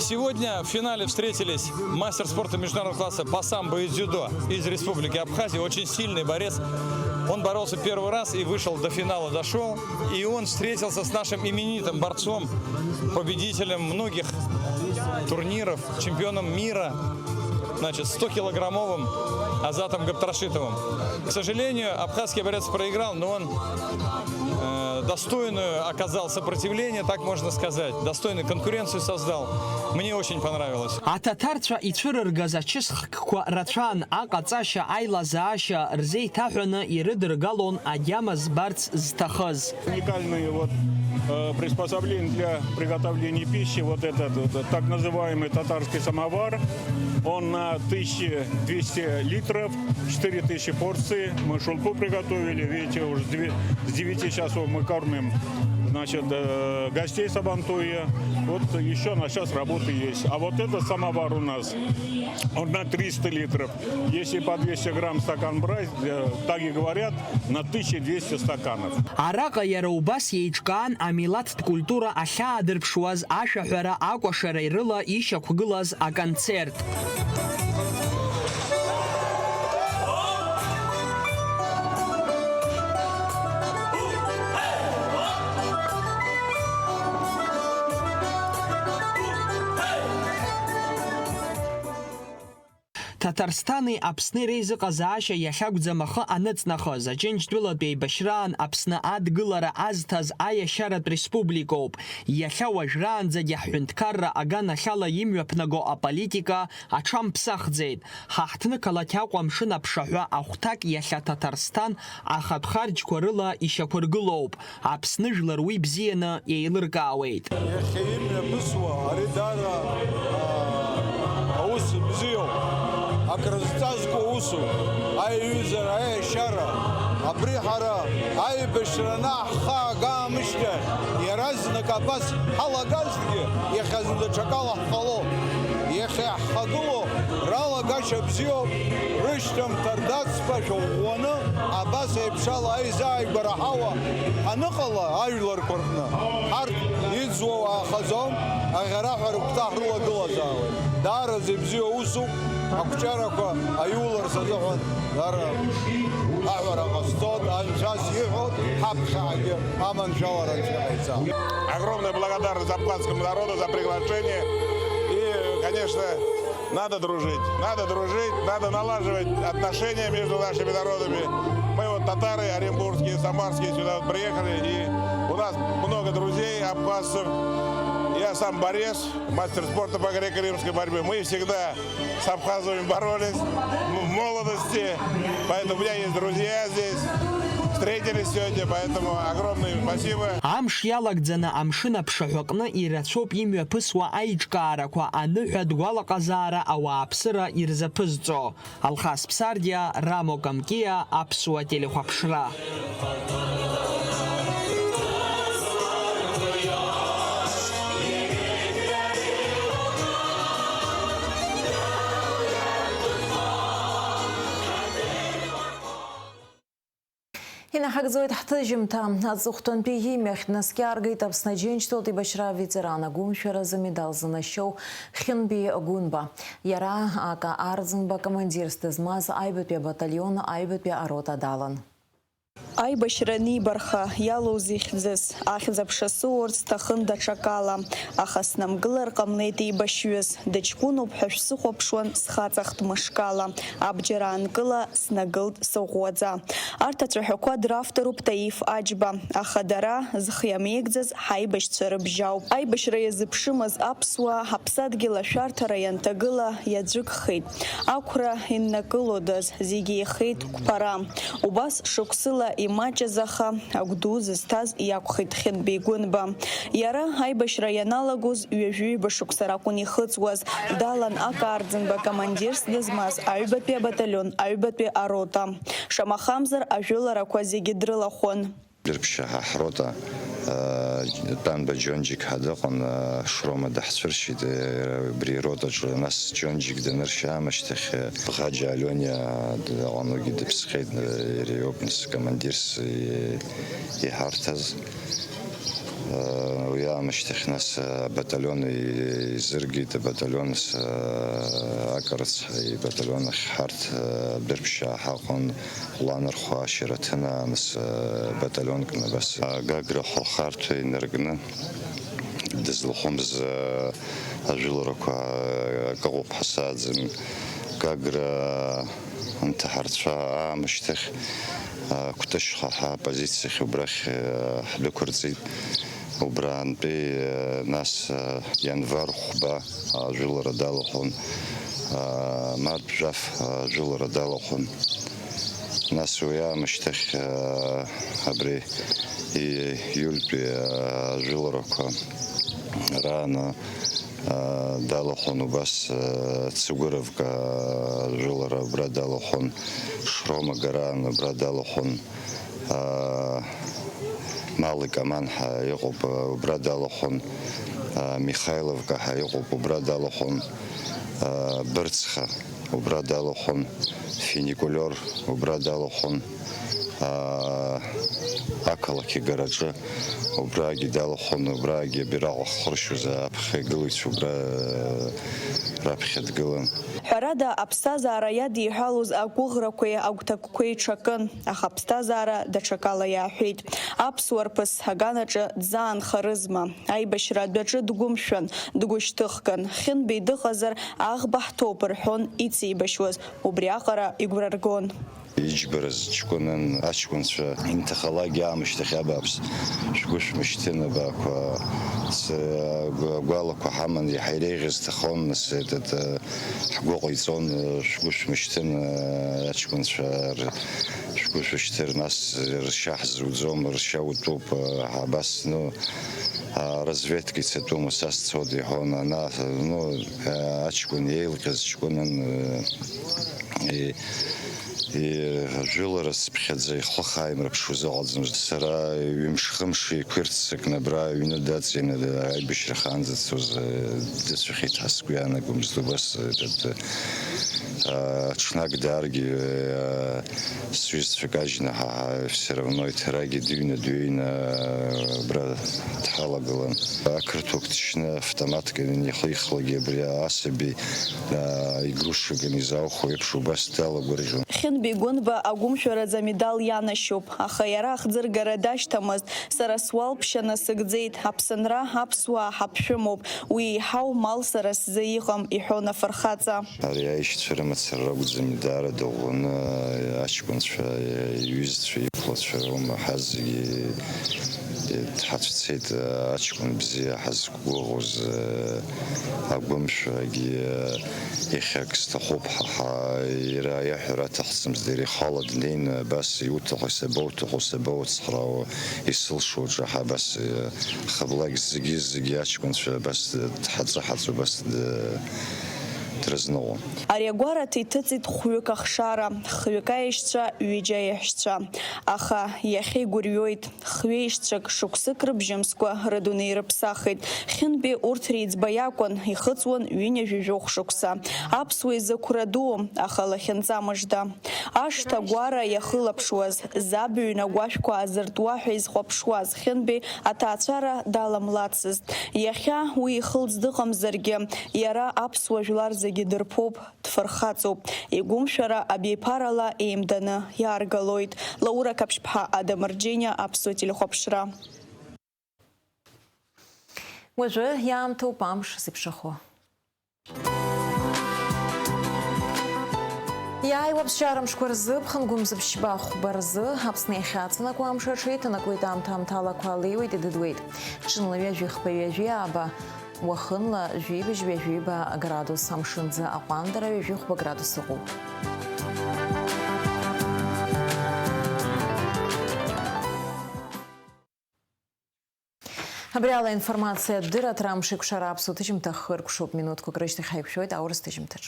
Сегодня в финале встретились мастер спорта международного класса по самбо и дзюдо из Республики Абхазия, очень сильный борец. Он боролся первый раз и вышел до финала, дошёл. И он встретился с нашим именитым борцом, победителем многих турниров, чемпионом мира, значит, стокилограммовым Азатом Габдрашитовым. К сожалению, абхазский борец проиграл, но он, э, достойную оказал сопротивление, так можно сказать, достойную конкуренцию создал. Мне очень понравилось. Аҭаҭарцәа ицәырыргаз ачысхкқәа рацәан, аҟаҵашьа, аилазаашьа рзеиҭаҳәаны ирыдыргалон агьама збарц зҭахыз. Уникальные вот, э, приспособления для приготовления пищи. Вот этот, вот, так называемый татарский самовар. Он на тысяча двести литров, четыре тысячи порций. Мы шулпу приготовили. Видите, уже с девя-, с девяти часов мы кормим, значит, э, гостей Сабантуя. Вот ещё на час работы есть. А вот этот самовар у нас, он на триста литров. Если по двести грамм стакан брать, э, так и говорят, на тысяча двести стаканов. Араҟа иара убас еиҿкаан амилаҭтә культура ахьаадырԥшуаз ашәаҳәара, акәашара рыла ишьақәгылаз аконцерт. Ҭаҭарсҭани Аԥсни реизыҟазаашьа иахьакәӡам ахы аныҵнахыз, Аџьынџьтәылатә еибашьраан Аԥсны адгылара азҭаз аиашьаратә республикоуп. Иахьа уажәраанӡагьы ҳҳәынҭқарра аганахьала имҩаԥнаго аполитика аҽамԥсахӡеит. Ҳа ҳҭнықалақь Аҟәа амшын аԥшаҳәа ахәҭак иахьа Ҭаҭарсҭан ахатә харџьқәа рыла ишьақәыргылоуп. Аԥсны жәлар уи бзианы еилыркаауеит. Иахьа имҩаԥысуа ари даара, аа, аус бзиоуп, акрызҵазкуа усуп, аиҩызара, аиашьара. Абри ҳара аибашьра анаҳхаага аамышьҭахь, иаразнак абас ҳалагазҭгьы, иахьа зны даҽакала ҳҟалом. Иахьа иаҳхагылоу ралагашьа бзиоуп, рышьҭамҭа рдацԥашәа ӷәӷәаны, абас еиԥш ала аизааигәара ҳауа ҳаныҟала ажәларқәа рҟны, ҳарҭ иӡуа уаахаӡом, аӷьараҳәа рыгәҭа ҳрылагылазаауеит. Даараӡа ибзиоу усуп, ақәҿиарақәа аиуларц азыҳәан дара аҳәара ҟасҵоит, анцәа сиҳәоит, ҳаԥхьаҟагьы аманшәалара анцәа иҟаиҵа. Огромная благодарность абхазскому народу за приглашение. И, конечно, Надо дружить, надо дружить, надо налаживать отношения между нашими народами. Мы вот татары оренбургские, самарские сюда вот приехали, и у нас много друзей абхазцев. Я сам борец, мастер спорта по греко-римской борьбе. Мы всегда с абхазами боролись в молодости, поэтому у меня есть друзья здесь. Встретились сегодня, поэтому огромное спасибо. Амш иалагӡаны амшын аԥшаҳәаҟны ирацәоуп имҩаԥысуа аиҿкаарақәа, аныҳәатә гәалаҟазаара ауааԥсыра ирзаԥызҵо. Алхас Ԥсардиа, Рамо Камкиа, Аԥсуа телехәаԥшра. Инаҳагӡоит ҳҭыжьымҭа. Аҵыхәтәантәи имҩахь днаскьаргеит Аԥсны Аџьынџьтәылатә еибашьра аветеран агәымшәаразы амедал занашьоу Хьынбеи Гәынба. Иара АК Арӡынба командирс дызмаз аҩбатәи абаталион аҩбатәи арота далан. Аибашьра анибарха, иалоузеи хьӡыс? Ахьӡ-аԥша сыуарц сҭахын даҽакала, аха снамгылар ҟамлеит еибашьҩыс. Дыҷкәыноуп ҳәа шәсыхәаԥшуан схаҵахт мышкала, абџьар аанкыла снагылт сыӷәӷәаӡа. Арҭ ацәаҳәақәа дравторуп Таиф Аџьба, аха дара, зхы иамеигӡаз, ҳаибашьцәа рыбжьауп. Аибашьра иазыԥшымыз аԥсуаа ҳаԥсадгьыл ашәарҭара ианҭагыла иаӡәыкхеит. Ақәра иннакылодаз, зегь еихеит қәԥара. Убас шықәсыла имаҷыз, аха агә ду зызҭаз иакәхеит Хьынбеи Гәынба. Иара аибашьра ианалагоз ҩажәи ҩба шықәса ракәын ихыҵуаз. Далан АК Арӡынба командирс дызмаз аҩбатәи абаталион аҩбатәи арота. Шамахамзар, ажәыларақәа зегьы дрылахәын. Дырԥшьа ҳа ҳрота, э, Тәанба Џьонџьик ҳәа дыҟан, э, Шрома даҳцәыршьит, э, убри ротаҿы, нас Џьонџьик даныршьа аамышьҭахь, э, Бӷаџьа Алиониа дыҟан, уигьы дыԥсхеит, э, иара иоуп нас командирс и-, иҳарҭаз. Э, уи аамышьҭахь нас, э, абаталион и-, изыргеит, абаталион с-, э, Акрыц ибаталион ахь ҳарҭ, э, Дырԥшьаа ҳаҟан. Лан рхәы ашьара ҭынааныс, э, баталионк набас, э, Гагра Хәылхарҭа инаркны дызлахәымыз, э, ажәыларақәа, э, акы ыҟоуп ҳәа сааӡан. Гагра анҭаҳарцәа аамышьҭахь, э, Кәтышьха ҳәа апозициахь убрахь, э, ҳдәықәырҵеит. Убраантәи, э, нас, э, ианвар хәба ажәылара далахәын, э, мартә жәаф ажәылара далахәын. Нас уи аамышьҭахь, э, абри и-, иултәи, э, ажәыларақәа рааны, э, далахәын, убас, э, Цыгәыровка ажәылара убра далахәын, Шрома Гараан убра далахәын. Аа, Мали Каман ҳәа иҟоуп, убра далахәын, аа, Михайловка ҳәа иҟоуп, убра далахәын, аа, Бырцха убра далахәын, Фуникулиор убра далахәын, аа, ақалақь игараҿы убрагьы далахәын, убрагьы абираҟ ахыршьуаз аԥхьа игылоит, убра, раԥхьа дгылан. Ҳәарада, аԥсҭазаара иадиҳәалоз агәыӷрақәеи агәҭакқәеи ҽакын, аха аԥсҭазаара даҽакала иааҳәит. Аԥсуа рԥыс аганаҿы дзаанхарызма? Аибашьра адәаҿы дгәымшәан, дгәышьҭыхган, Хьынбеи дыҟазар, аӷба ҳҭоуп рҳәон иҵеибашьуаз, убриаҟара игәра ргон. Иџьбараз ҷкәынан аҷкәынцәа инҭахалакгьы аамышьҭахь абааԥс, шәгәы шәмышьҭын, абаақәа, ц-, агәалақәа ҳаман, иаҳа иреиӷьыз ҭахон, нас, этот, э, ҳгәы ҟаиҵон, э, шәгәы шәмышьҭын, э, аҷкәынцәа р-, шәгәы шәышьҭыр, нас ршьа ҳзуӡом, ршьа утәуп, э, абас, ну, а, разведка ицатәума, са сцоит иҳәон, ана, ну, э, аҷкәын еилҟьаз ҷкәынан, э, и-, и-, жәылара цыԥхьаӡа ихәы хааимраԥшуа зыҟаӡамызт. Сара ҩымш-хымш еиқәирццакны абра аҩны даҵианы аибашьра ахаанӡа дцоз, э, дыцәахьеит ҳәа сгәы иаанагомызт убас, э, тәы-, тәы-, э, ҽнак дааргьы, э, сҩызцәа кажьны ҳа, ҳа, все равно иҭарагьы дыҩны, дҩеины, э, абра дҳа-, Алагылан. Ақырҭуа қәҭшьны автоматк инихихлакгьы абри асаби, аа, игрушкак анизаухо еиԥш убас далагәырӷьон. Хьынбеи Гәынба агәымшәараӡа амедал ианашьоуп, аха иара ахӡыргара дашьҭамызт, сара суалԥшьа насыгӡеит, Аԥсынра, аԥсуаа ҳаԥшәымоуп, уи еиҳау мал сара сзы иҟам, иҳәон афырхаҵа. Ари аишьцәа рымацара ракәӡами, даара дыӷәӷәаны аҷкәынцәа, иҩызцәа, иԥлацәа роума, ҳазегьы дҳацәцеит, аҷкәын бзиа ҳазқәгәыӷуаз, агәымшәагьы иахьак сҭахуп ҳа, ҳа, иара иаҳәара аҭахӡамызт, иара ихала днеины абас иуҭаху, сабоуҭаху, сабоуцхраауа, исылшо ҿаҳа абас, хыблак зегьы, зегьы аҷкәынцәа абас дҳаҵәы-ҳаҵәы абас д-, дрызныҟәон. Ари агәараҭа иҭыҵит хәҩык ахшара, хҩык аешьцәа, ҩыџьа аиҳәшьцәа. Аха иахьа игәырҩоит, хҩеишьцәак шықәсык рыбжьымскәа рыдунеи рыԥсахит. Хьынтәи урҭ реиҵба иакәын, ихыҵуан ҩынҩажәи жәохә шықәса. Аԥсуа изы қәра дуу, аха лахьынҵа мыжда. Ашҭа агәара иахылаԥшуаз, заб ҩны агәашәқәа аазыртуа ҳәа изхәаԥшуаз Хьынтәи аҭаацәара даламлацызт. Иахьа уи ихылҵ дыҟамзаргьы, иара аԥсуа жәлар зегьы дырԥоуп, дфырхаҵоуп. Игәымшәара абиԥарала еимданы иааргалоит. Лаура Қаԥшьԥҳа, Адам Арџьениа, Аԥсуа телехәаԥшра. Уажәы иаамҭоуп амш зеиԥшрахо. Иааиуа аԥсшьара мшқәа рзы ԥхынгәы мзаԥшьба хәба рзы Аԥсны иахьаҵанакуа амш аҽеиҭанакуеит, аамҭа-аамҭалақәа леиуеит, идыдуеит. Ҽынла ҩажәи хԥа, ҩажәи ааба, уахынла жәибжь, ҩажәиба градус амшынӡы аҟәандара ҩажәи хәба градус ыҟоуп. Абри ала информациа дырраҭара амш еиқәшара аԥсуа ҭыжьымҭа хыркәшоуп. Минуҭқәак рышьҭахь ҳаиқәшәоит аурыс ҭыжьымҭаҿ.